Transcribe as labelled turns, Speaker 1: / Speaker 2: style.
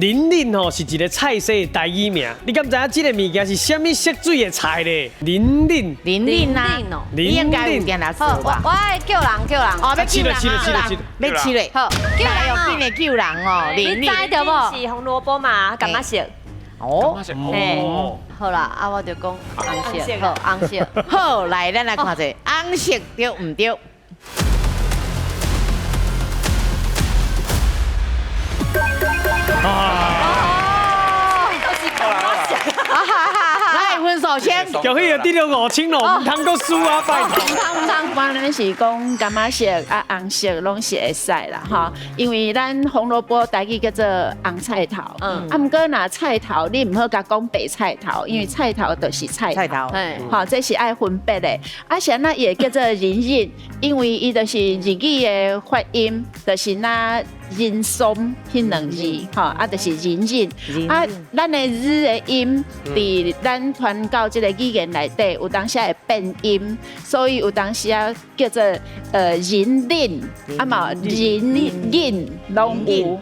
Speaker 1: 仁仁吼是一个菜色的台語名，你敢知影這个物件是啥物色水的菜咧？仁仁。
Speaker 2: 玲玲啊，你應該有定來
Speaker 3: 好，
Speaker 2: 做吧？
Speaker 3: 我愛叫人叫人。
Speaker 2: 哦，欲救人啊，欲試咧。
Speaker 3: 好，
Speaker 2: 叫人哦，緊來救人哦，
Speaker 3: 你
Speaker 2: 玲玲。
Speaker 3: 知著無？
Speaker 4: 是紅蘿蔔嘛，柑仔色。
Speaker 2: 哦，
Speaker 3: 嘿，好啦，啊我就講紅色，好紅色。
Speaker 2: 好，來，咱來看者，紅色對毋對？
Speaker 1: 啊！
Speaker 2: 來，分數先。
Speaker 1: 恭喜得著5000咯，毋通閣輸啊，拜託。
Speaker 5: 毋通，我咱是講柑仔色啊，紅色攏是會使啦，吼，因為咱紅蘿蔔台語叫做紅菜頭，啊，毋過若菜頭你毋好共講白菜頭，因為菜頭就是菜頭，吼，這是愛分別的。啊，啥那也叫做仁仁，因為伊就是日語的發音，就是那人參彼兩字，吼，啊，就是仁仁。啊，咱的日的音，佇咱傳到這個語言內底，有當時會變音，所以有當時啊叫做仁仁，啊嘛仁仁攏有。